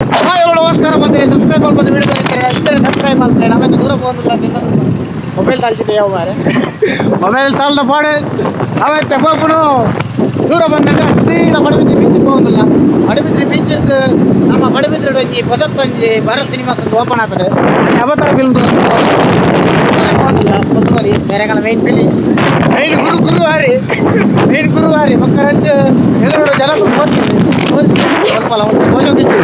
Hi hello ನಮಸ್ಕಾರ ಬಂದಿರಿ subscribe ಮಾಡ್ಬೋದು ವಿಡಿಯೋ ಇದ್ದಾರೆ ಸಬ್ಸ್ಕ್ರೈಬ್ ಮಾಡ್ತಾರೆ ನಮಗೆ ದೂರ ಹೋಗೋದಿಲ್ಲ. ಮೊಬೈಲ್ ತಾಳ್ಸಿದ್ದೆ ಯಾವ ಮಾರೆ ಮೊಬೈಲ್ ತಾಳ್ದ ಪಾಡು ಅವತ್ತೆ ಪೋಪುನು ದೂರ ಬಂದಾಗ ಸೀದಾ ಪಡುಬಿದ್ರಿ ಬೀಚಿಗೆ ಹೋಗೋದಿಲ್ಲ. ಪಡುಬಿದ್ರಿ ಬೀಚ್ ನಮ್ಮ ಪಡುಬಿದ್ರಿ ಒಂಜಿ ಪದತ್ತೊಂಜಿ ಭರತ್ ಸಿನಿಮಾಸ್ ಅಂತ ಓಪನ್ ಆಗ್ತದೆ. ಅವತಾರ ಫಿಲ್ಮ್ ಹೋಗಿಲ್ಲ ಬಲಿ ಬೇರೆಗಳ main film main ಗುರು ಗುರುವಾರಿ ಮೇನ್ ಗುರುವಾರಿ ಮಕ್ಕಳಂತ ಎದುರು ಜನ ಹೋಗ್ತೀವಿ ಸ್ವಲ್ಪ ಒಂದು ತೋಜೋಗಿತ್ತು.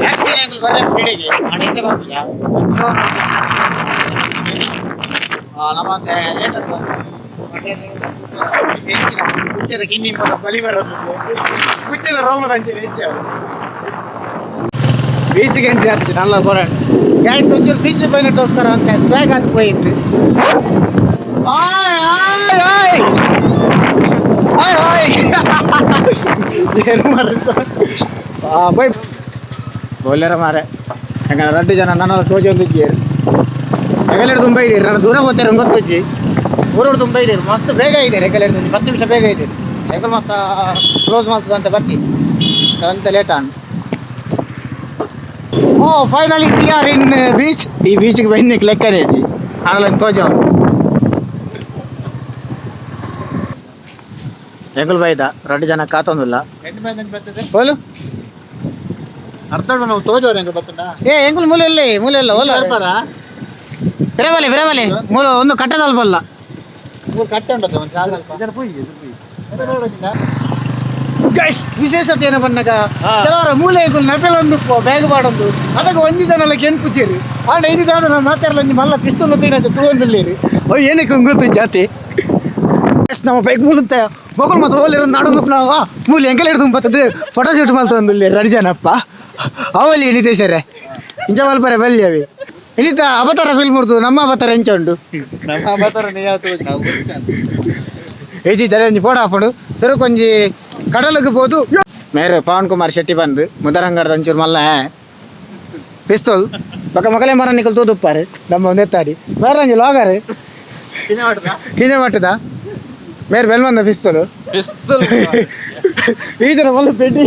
ಆ್ಯಕ್ಚುಲಿ ಅಂಕಲ್ ಬರ್ರೆ ಕ್ರೀಡೆಗೆ ಇತ್ತೆ ಬರ್ಪಿಲ್ಲ ನಮ್ಮ ಲೇಟ್ ಕುಚ್ಚದ ಕಿನ್ನಿ ಬರ ಬಲಿ ಬರೋದು ಕುಚ್ಚದ ರೋಮದ ಅಂಚಿನ ಹೆಚ್ಚು ಬೀಚ್ಗೆ ಎಂಟ್ರಿ ಆಗ್ತದೆ ನಲ್ಲ ಬರೋಣ ಗ್ಯಾಸ್ ಒಂಚೂರು ಬೀಚ್ ಪೈನಟೋಸ್ಕರ ಅಂತ ಸ್ವ್ಯಾಗ್ ಅದು ಪೋಯಿತ್ತು. ಆಯ್ ಆಯ್ ಆಯ್ ಆಯ್ ಆಯ್ ಏನು ಮಾರ ಬೈ ಬೋಲ್ಯಾರ ಮಾರೆ ಹೆಂಗ ರಡ್ಡು ಜನ ನನ್ನ ತೋಜೊಂದಿದ್ದೀರಿ ಹೆಗಲೆಡ್ ತುಂಬ ಇದೀರಿ. ನಾನು ದೂರ ಹೋಗ್ತಾರೆ ಗೊತ್ತುಜ್ಜಿ ಊರೋಡು ತುಂಬ ಇದೀರಿ. ಮಸ್ತ್ ಬೇಗ ಇದೆ ಹೆಗಲೆಡ್ 10 ನಿಮಿಷ ಬೇಗ ಇದೆ. ಹೆಗಲ್ ಮಸ್ತ ಕ್ಲೋಸ್ ಮಾಡ್ತದೆ ಅಂತ ಬರ್ತಿ ಅಂತ late on. Oh, finally we are in beach. ಈ ಬೀಚ್ಗೆ ಬಂದಿಕ್ಕೆ ಲೆಕ್ಕನೇ ಐತಿ ಆಮೇಲೆ ತೋಜ ಹೆಗಲ್ ಬೈದ ರಡ್ಡು ಜನ ಕಾತೊಂದಿಲ್ಲ ಬೋಲು. ಅರ್ಥ ನಾವು ತೋಜೋರು ಹೆಂಗ ಬತ್ತಂಡ. ಏ ಎಂಗುಲ್ ಮೂಲೆ ಇಲ್ಲ ಮೂಲೆ ಇಲ್ಲ ಓಲ ಬಿರಬಲೆ ಬಿರಬಲೆ ಮೂಲ ಒಂದು ಕಟ್ಟದಲ್ಬಲ್ಲ. ಮೂರು ಕಟ್ಟೆ ಉಂಟು ಒಂದು ಸಾಲ ಅಲ್ಪ. ಗೈಸ್ ವಿಶೇಷತೆ ಏನ ಬಂದಾಗ ಕೆಲವರ ಮೂಲೆ ನಪೆಲ್ ಒಂದು ಬ್ಯಾಗ್ ಪಾಡೊಂದು ಅದಕ್ಕೆ ಒಂಜಿ ಜನಲ ಕೆಂಪುಚೇರಿ ಆಂಡ ಐದು ದಾದ ನಾನು ಮಾತಾಡಲ್ಲ ಒಂಜಿ ಮಲ್ಲ ಪಿಸ್ತೂಲ್ ತೀನಂತೆ ತೂವೊಂದುಲ್ಲೇರಿ ಅವು ಏನಕ್ಕೆ ಗೊತ್ತು ಜಾತಿ. ಎಸ್ ನಮ್ಮ ಬೈಕ್ ಮೂಲಂತ ಮೊಗಲ್ ಮತ್ತು ಓಲಿರೋ ನಾಡೊಂದು ನಾವು ಮೂಲೆ ಎಂಕೆಲ್ಲ ಹಿಡಿದು ಬರ್ತದೆ ಫೋಟೋ ಶೂಟ್ ಮಾಡ್ತೊಂದುಲ್ಲೇರಿ ರಡಿ ಜನಪ್ಪ ಅವಲ್ಲಿ ನಿತೇಶರೇ ಇಂಚ ಮಲ್ಪರೆ ಬಲ್ಲಿ ಅವಿ ಇನ್ನಿತ ಅವತಾರ ಫಿಲ್ಮ್ ಉರ್ದು ನಮ್ಮ ಅವತಾರ ಎಂಚ ಉಂಡು. ನಮ್ಮ ಬತ್ತಾರ ನೀ ಯಾವ ತೋಜ್ ನಾವು ಗೊತ್ತಿಲ್ಲ. ಏಜಿ ತಲೆ ಒಂಜಿ ಫೋಟೋ ಹಾಪುಂಡು ಸುರುಕ್ ಒಂಜಿ ಕಡಲಕ್ಕೆ ಪೋದು ಮೇರೆ ಪವನ್ ಕುಮಾರ್ ಶೆಟ್ಟಿ ಬಂದು ಮುದರಂಗರದ ಒಂಚೂರು ಮಲ್ಲ ಪಿಸ್ತೂಲ್ ಬೊಕ ಮೊಕಲೆ ಮರ ನಿಕಲ್ ತೂದುಪ್ಪಾರು ನಮ್ಮ ಒಂದೆತ್ತಾಡಿ ಬೇರೆ ಒಂಜಿ ಲಾಗರ್. ಕಿನ್ನೆ ಮಾಡ್ದ? ಕಿಂಜ ಮಟ್ಟದ ಮೇರೆ ಬೆಲ್ಮಂದ ಪಿಸ್ತೂಲ್. ಪಿಸ್ತೂಲ್. ಈ ಜನ ಮಲ್ಲ ಪೆಡ್ಡಿ.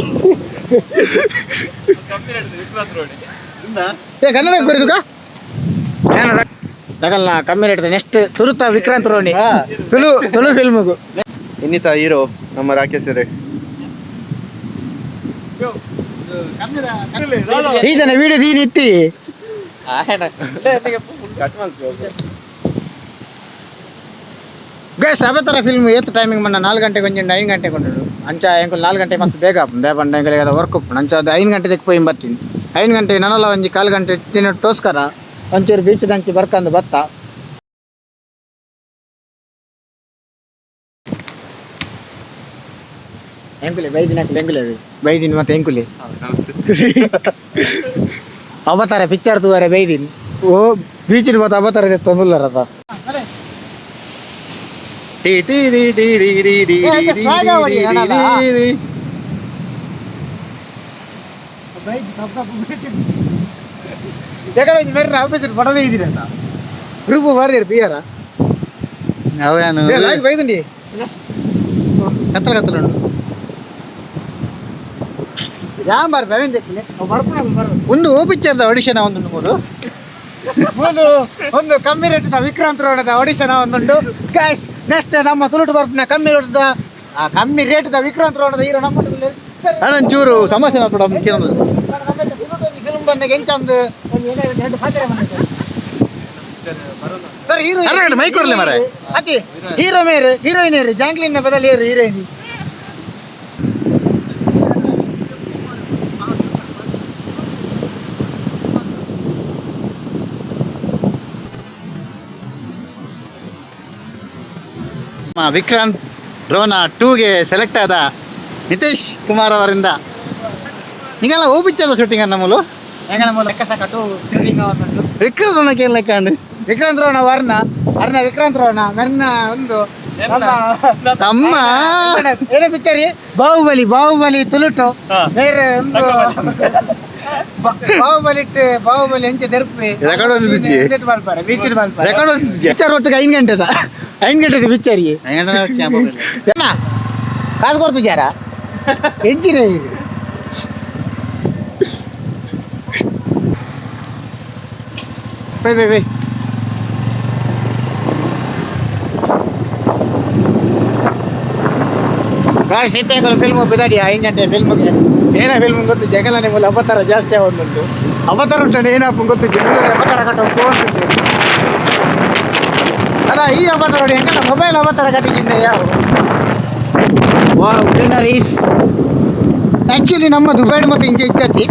ಏ ಕನ್ನಡ ಬರೀದುಕ ತಗಲ್ಲ ಕಮ್ಮಿ ರೇಟ್ ನೆಕ್ಸ್ಟ್ ತುರುತ ವಿಕ್ರಾಂತ್ ರೋಣಿ ತುಳು ತುಳು ಫಿಲ್ಮ್ಗು. ಇನ್ನಿತ ಹೀರೋ ನಮ್ಮ ರಾಕೇಶ್ ರೇ. ಈ ಜನ ವಿಡಿಯೋ ದೀನ್ ಇತ್ತಿ. ಗೈಸ್ ಅವತರ ಫಿಲ್ಮ್ ಏತ್ ಟೈಮಿಂಗ್ ಮನ್ನ 4 ಗಂಟೆಗೆ ಒಂಜಿ 5 ಗಂಟೆಗೆ ಉಂಟು ಅಂಚ ಎಂಕುಲು 4 ಗಂಟೆ ಮಸ್ತ್ ಬೇಗ ಆಪುಂಡು ದೇಪಂಡ ಎಂಕುಲಿಗೆ ವರ್ಕ್ ಉಪ್ಪುಂಡು ಅಂಚ ಅದು 5 ಗಂಟೆ ಪೋಯಿ ಬರ್ತೀನಿ 5 ಗಂಟೆ ನನಲ ಒಂಜಿ ಕಾಲು ಗಂಟೆ ತಿನ್ನೋಸ್ಕರ ಒಂಚೂರು ಬೀಚ್ ದಂಚಿ ಬರ್ಕಂದು ಬತ್ತ. ಎಂಕುಲೆ ಬೈದಿನ ಎಂಕುಲೆ ಬೈದಿನ ಮತ್ತೆ ಎಂಕುಲೆ ಅವತಾರ ಪಿಕ್ಚರ್ ತೂವರೆ ಬೈದಿನ್ ಓ ಬೀಚ್ ಮತ್ತೆ ಅವತಾರ ತೊಂದುಲ್ಲರತ. Tea tea tea tea tea tea tea ಏ, ಟಿ ಟಿ ಸ್ವಾಗ ಹೊಡಿ, ಟಿ ಅಣ್ಣಾ. Tea T. ಯಾಕಂದ್ರೆ ಬೇರೆ ಆಫೀಸರ್ ಪಡದೇ ಇದ್ದೀರಿ ಅಂತ ಗ್ರೂಪ್ ಬಾರಿ ಇರ್ತೀಯಾರ. ಅವೇನು ಬೈದುಂಡಿ. ಕತ್ತಲ ಕತ್ತಲ ಉಂಟು. ಯಾನ್ ಬಾರ್ ಬೆವೆನ್ ದೆಪ್ಪುನೆ ಬರ್ಪುನ ಬರ್. ಒಂದು ಓ ಪಿಕ್ಚರ್ದ ಆಡಿಷನ್ ಒಂದು ಮೂರು. ಮೂಲು ಒಂದು ಕಮ್ಮಿ ರೇಟ್ದ ವಿಕ್ರಾಂತ್ ರೋಣದ ಒಡಿಶಾನ ಒಂದುಂಡು ಗ್ಯಾಸ್. ನೆಕ್ಸ್ಟ್ ನಮ್ಮ ತುಳುಟು ಬರ್ಪುನ ಕಮ್ಮಿ ರೇಟ್ದ ಆ ಕಮ್ಮಿ ರೇಟ್ದ ವಿಕ್ರಾಂತ್ ರೋಣದ ಹೀರೋ ನಮ್ಮ ಅಣ್ಣಂಚೂರು ಸಮಸ್ಯೆ ನಾವು ಮುಖ್ಯ. ಫಿಲ್ಮ್ ಬಂದಾಗ ಎಂಚ ಒಂದು ಒಂದು ಏನೇ ಒಂದು ಎರಡು ಪಾತ್ರೆ ಬಂದಿದೆ ಸರ್ ಹೀರೋ. ಅರ್ರ, ಮೈಕ್ ಕೊರ್ಲೆ ಮಾರ್ರೆ. ಅತಿ ಹೀರೋ ಮೇರು ಹೀರೋಯಿನ್ ಏರು ಜಾಂಗ್ಲಿನ್ ಬದಲು ಏರು ಹೀರೋಯಿನ್. ನಮ್ಮ ವಿಕ್ರಾಂತ್ ರೋಣ 2ಗೆ ಸೆಲೆಕ್ಟ್ ಆದ ನಿತೇಶ್ ಕುಮಾರ್ ಅವರಿಂದ ನಿಂಗೆಲ್ಲ ಓ ಪಿಕ್ಚರ್ ಶೂಟಿಂಗ್ ನಮ್ಮಲು. ಹೆಂಗ ನಮ್ಮ ಲೆಕ್ಕ ಸಾಕಟ್ಟು ಶೂಟಿಂಗ್ ಒಂದುಂಟು. ವಿಕ್ರಾಂತ್ ರೋಣಕ್ಕೆ ಏನ್ ಲೆಕ್ಕ ಅಂಡು? ವಿಕ್ರಾಂತ್ ರೋಣ ವರ್ಣ ಅರ್ಣ ವಿಕ್ರಾಂತ್ ರೋಣ ಮೆರ್ನ ಒಂದು ನಮ್ಮ ತಮ್ಮ ಏನೇ ಪಿಕ್ಚರ್ ಬಾಹುಬಲಿ ಬಾಹುಬಲಿ ತುಳುಟು ಬೇರೆ ಒಂದು ಬಾಹುಬಲಿ ಇಟ್ಟು ಬಾಹುಬಲಿ ಎಂಚೆ ದೆರ್ಪೆ. ರೆಕಾರ್ಡ್ ಒಂದಿಜ್ಜಿ. ಮಲ್ಪಾರೆ ಬೀಚ್ ಮಲ್ಪಾರೆ. ರೆಕಾರ್ಡ್ ಒಂದಿಜ್ಜಿ. ಪಿಕ್ಚರ್ ಒಟ್ಟಿಗೆ 5 ಗಂಟೆದ 5 ಗಂಟೆದ ಪಿಕ್ಚರ್ಗೆ ಏನ ಕಾಸು ಕೊಡ್ತಿದ್ಯಾರ ಎಂಜಿನ ಇದು. Bye bye bye. Guys ಇತ್ತೆ ಫಿಲ್ಮ್ ಬಿದಾಡಿ ಹಿಂಗಂಟೆ ಫಿಲ್ಮ್ಗೆ ಏನ ಫಿಲ್ಮ್ ಗೊತ್ತು ಜಗಲನೆ ಮೂಲ ಅವತಾರ ಜಾಸ್ತಿ ಆವೊಂದುಂಟು. ಅವತಾರ ಉಂಟು ಏನಪ್ಪ ಗೊತ್ತು, ಜಗಲನೆ ಅವತಾರ ಕಟ್ಟ ಫೋನ್ ಅಲ್ಲ. ಈ ಅವತಾರ ನೋಡಿ ಹೆಂಗಲ್ಲ ಮೊಬೈಲ್ ಅವತಾರ ಕಟ್ಟಿಗಿಂದ ಯಾವ. Wow, greeneries. Actually ನಮ್ಮ ದುಬೈಡ್ ಮತ್ತು ಇಂಚೆ ಇತ್ತತಿ.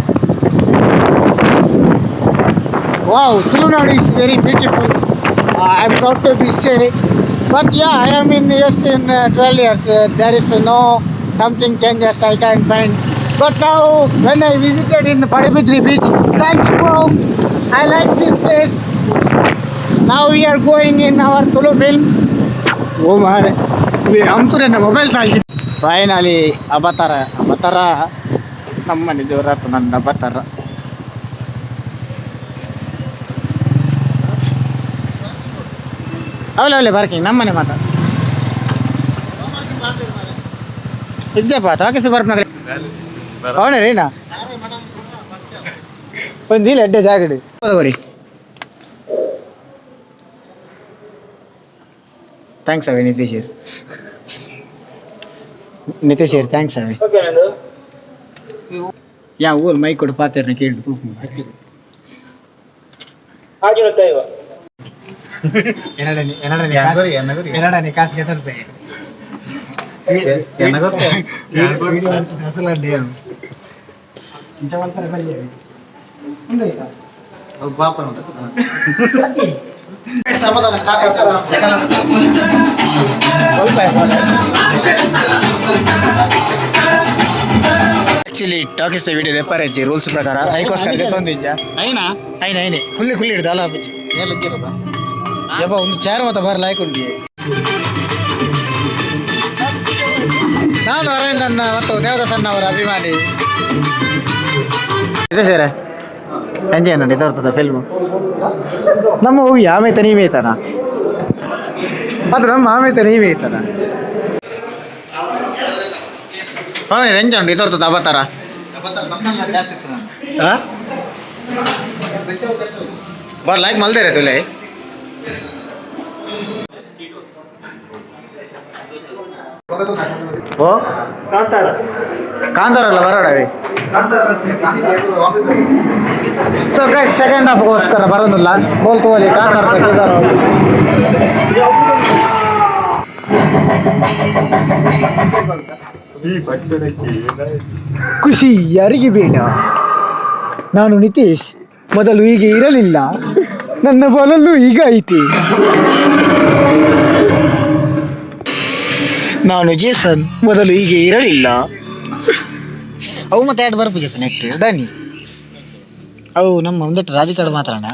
Wow, Tulunadu is very beautiful. I am proud to be say. But yeah, I am in US in 12 years. There is no something changes I can find. But now when I visited in Padubidri beach, thanks bro. I like this place. Now we are going in our Tulu film. Oh ಮಾರೆ, ಅಂತು mobile ಸಾಕಿ. Finally ಅವತಾರ, ಅವತಾರ ನಮ್ಮನೆ ಜೋರಾತು ನನ್ನ ಅವತಾರ. ಅವಲೆ ಅವಲೆ parking ನಮ್ಮನೆ ಮಾತ ಇದ್ಯಪ್ಪ. ಟಾಕೀಸ್ ಬರ್ಪನ ಅವನೇ ರೀನಾ ಒಂದು ಇಲ್ಲ ಎಡ್ಡೆ ಜಾಗಡಿ ತಗೋರಿ. Thanks ಅವೇ ನಿತೀಶ್, ನಿತೀಶ್ thanks ಅವೇ. ಯಾ ಊರು ಮೈ ಕೊಡು ಪಾತೆರ್ನ ಕೇಳಿ. ಎನ್ನಡನೆ ಎನ್ನಡನೆ ಎನ್ನಡನೆ ಕಾಸು ಗೆದ್ದ ರೂಪಾಯಿ. ಅಸಲು ಇಂಚ ಮಾಡ್ತಾರೆ ಬಲ್ಲಿ ಉಂದು ಈಗ. ಸಮಾಧಾನ ಸ್ಟಾರ್ಟ್ ಆಯ್ತು. ಸ್ವಲ್ಪ actually talkies video ದೆಪ್ಪಾರೆಜ್ಜಿ rules ಪ್ರಕಾರ ಐಕೋಸ್ಕರ ದೆತ್ತೊಂದಿಜ್ಜ. ಐನಾ? ಐನ ಐನೆ ಖುಲ್ಲಿ ಖುಲ್ಲಿ ಹಿಡ್ದು ಅಲ್ಲ ಅಪ್ಪಜ್ಜಿ. ಏನಿದ್ದೀರಪ್ಪ? ಯಬ್ಬ, ಒಂದು ಚಾರ್ ಮತ್ತ ಬರಲ್ಲ ಹಾಕೊಂಡಿ. ನಾನು ಅರವಿಂದನ್ನ ಮತ್ತು ದೇವದಾಸನ್ನ ಅವರ ಅಭಿಮಾನಿ. ಇದೆ ಸರ್ ಸಂಜೆ ನೋಡಿ ತೋರ್ತದ ಫಿಲ್ಮ್. ನಮ್ಮ ಹೂವಿ ಆಮೇತ ನೀವೇತನ ಅದು ನಮ್ಮ ಆಮೇತ ನೀವೇತನ ಪವನಿ ರಂಜ ಉಂಟು ಇದರ್ತದ ಅವತಾರ. ಹಾ. ಬಾರ್ ಲೈಕ್ ಮಲ್ದೇರೆ ತುಲೆ. ಓ ಕಾಂತಾರಲ್ಲ ಬರೋಡವಿ. So guys, second ಹಾಫ್ಗೋಸ್ಕರ ಬರೋದಿಲ್ಲ ಬೋಲ್ಕೋಲಿ ಕಾಂತಾರ ತೆಗೆದಾರ. ಖುಷಿ ಯಾರಿಗೆ ಬೇಡ? ನಾನು ನಿತೀಶ್, ಮೊದಲು ಹೀಗೆ ಇರಲಿಲ್ಲ. ನನ್ನ ಬಲಲ್ಲೂ ಈಗ ಐತಿ. ನಾನು ಜೇಸನ್, ಮೊದಲು ಹೀಗೆ ಇರಲಿಲ್ಲ. ಅವು ಮತ್ತೆ ಎರಡು ಬರ್ಪು ನೆಟ್ ದಾನಿ. ಅವು ನಮ್ಮ ಒಂದಟ್ಟು ರಾಧಿಕಾಡು ಮಾತ್ರಣ.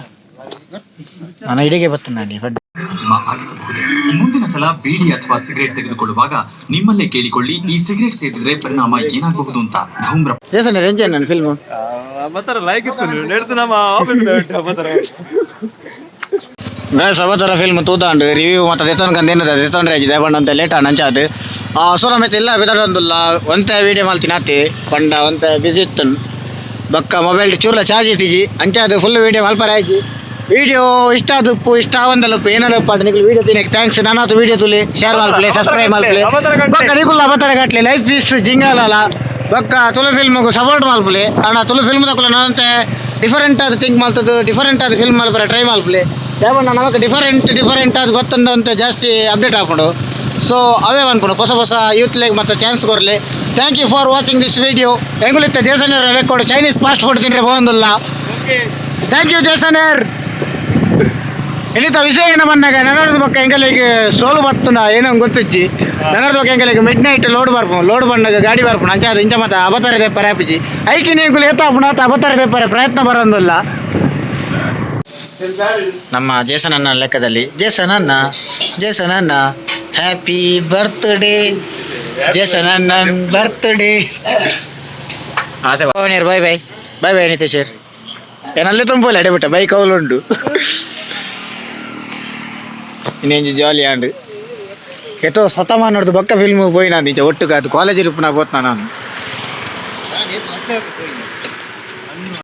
ನಾನು ಇಡಿಗೆ ಬರ್ತೇನೆ ನಾನು. ಸಿನಿಮಾ ಆಗಿಸಬಹುದು. ಮುಂದಿನ ಸಲ ಬೀಡಿ ಅಥವಾ ಸಿಗರೇಟ್ ತೆಗೆದುಕೊಳ್ಳುವಾಗ ನಿಮ್ಮಲ್ಲೇ ಕೇಳಿಕೊಳ್ಳಿ, ಈ ಸಿಗರೇಟ್ ಸೇದಿದ್ರೆ ಪರಿಣಾಮ ಏನಾಗಬಹುದು ಅಂತ. ಧೂಮ್ರ ಜೇಸನ್ ರಂಜನ್ ನನ್ನ ಫಿಲ್ಮು. ಅವತಾರ ಲೈಕ್ ಇತ್ತು ನೆಡ್ತು ನಮ್ಮ ಆಫೀಸ್ ಅವತಾರ. ಗೈಸ್, ಅವತಾರ ಫಿಲ್ಮ್ ತೂದಾಂಡು ರಿವ್ಯೂ ಮತ್ತೆ ದೆತ್ತೊನ್ ಕಂದ ಏನದ ದೆತ್ತೊಂಡ್ರೆ ಆಗಿದೆ ಬಣ್ಣ ಅಂತ ಲೇಟ್ ನಂಚಾದು. ಸೊ ನಮ್ಮೆತ್ತೆ ಇಲ್ಲ ಬಿದಡೊಂದುಲ್ಲ. ಒಂತೆ ವೀಡಿಯೋ ಮಲ್ತಿನ ಅತ್ತಿ ಪಂಡ ಒಂತೆ ಬಿಸಿ ಇತ್ತು. ಬೊಕ್ಕ ಮೊಬೈಲ್ ಚೂರ್ಲ ಚಾರ್ಜ್ ಇತ್ತಿಜಿ. ಅಂಚಾದು ಫುಲ್ ವೀಡಿಯೋ ಮಲ್ಪರ ಆಯ್ತು. ವೀಡಿಯೋ ಇಷ್ಟ ಆದಪ್ಪು, ಇಷ್ಟ ಆವಂದಲಪ್ಪು, ಏನಲ್ಲಪ್ಪ ನಿಕ್ಲು ವೀಡಿಯೋ ತಿನ್ನಕ್ಕೆ thanks. ನಾನಾತು ವೀಡಿಯೋ ತುಲಿ ಶೇರ್ ಮಲ್ಪಲೆ, ಸಬ್ಸ್ಕ್ರೈಬ್ ಮಲ್ಪಲೆ. ಬೊಕ್ಕ ನಿಕುಲ್ಲ ಅವತಾರ ಗಟ್ಲೆ ಲೈಫ್ is ಜಿಂಗಾಲಲ್ಲ. ಬೊಕ್ಕ ತುಳು ಫಿಲ್ಮ್ಗೆ ಸಪೋರ್ಟ್ ಮಲ್ಪಲೆ ಅಣ್ಣ. ತುಳು ಫಿಲ್ಮ್ ದಕ್ಕುಲ ನಾನಂತೆ ಡಿಫರೆಂಟ್ ಆದ ಥಿಂಕ್ ಮಲ್ತದ್ದು, ಡಿಫರೆಂಟ್ ಆದ ಫಿಲ್ಮ್ ಮಲ್ಪರೆ ಟ್ರೈ ಮಲ್ಪಲೆ. ಯಾವಣ್ಣ ನಮಕ್ ಡಿಫರೆಂಟ್ ಡಿಫರೆಂಟ್ ಆದ ಗೊತ್ತುಂಡು ಅಂತ ಜಾಸ್ತಿ ಅಪ್ಡೇಟ್ ಆಪುಂಡು. ಸೊ ಅವೇ ಅನ್ಪುಂಡು ಹೊಸ ಹೊಸ ಯೂತ್ ಲೆಗ್ ಮತ್ತು ಚಾನ್ಸ್ ಕೊರ್ಲಿ. Thank you for watching this video. ಎಂಗುಲಿತ್ತ Jason record Chinese fast food ತಿಂದ್ರೆ ಹೋಗಂದಿಲ್ಲ. Thank you ಜೇಸನರ್. ಎನಿತ ವಿಷಯ ಏನ ಬಂದಾಗ ನನರ್ದ ಬೊಕ್ಕ ಎಂಗಲಿಗೆ ಸೋಲು ಬತ್ತುನ ಏನೋ ಗೊತ್ತಿಜ್ಜಿ. ನನರ್ದ ಬೊಕ್ಕ ಎಂಗಲಿಗೆ mid night load ಬರ್ಪು, load ಬಂದಾಗ ಗಾಡಿ ಬರ್ಪುಣ. ಅಂಚ ಅದು ಇಂಚ ಮತ್ತೆ ಅವತಾರ ದೆಪ್ಪರೆ ಆಪಿಜಿ. ಐಕಿ ನೀಂಗುಲು ಏತಾಪುಣ ಆತ ಅವತಾರ ದೆಪ್ಪರೆ ಪ್ರಯತ್ನ ಬರೋದಿಲ್ಲ. ನಮ್ಮ ಜೇಸನ್ ಅನ್ನ ಲೆಕ್ಕದಲ್ಲಿ ಜೇಸನ್ ಅನ್ನ, ಜೇಸನ್ ಅನ್ನ happy birthday, Jason ಅನ್ನ ಬರ್ತ್ಡೇ ಆಸೆ. Bye bye bye bye Nitesh. ಏನಲ್ಲೇ ತುಂಬೋಲೆ ಅಡೆಬಿಟ್ಟ ಬೈಕ್ ಅವಲುಂಡು. ಇನ್ನೇಂಜಿ ಜಾಲಿ ಆಂಡ್ ಏತೋ ಸ್ವತಃ ನೋಡ್ದು ಬೊಕ್ಕ ಫಿಲ್ಮ್ ಪೋಯಿ ನಾನು. ನಿಜ ಒಟ್ಟು ಅದು ಕಾಲೇಜ್ ಇರುಪು ನಾ ಬೋತ್ನ ನಾನು.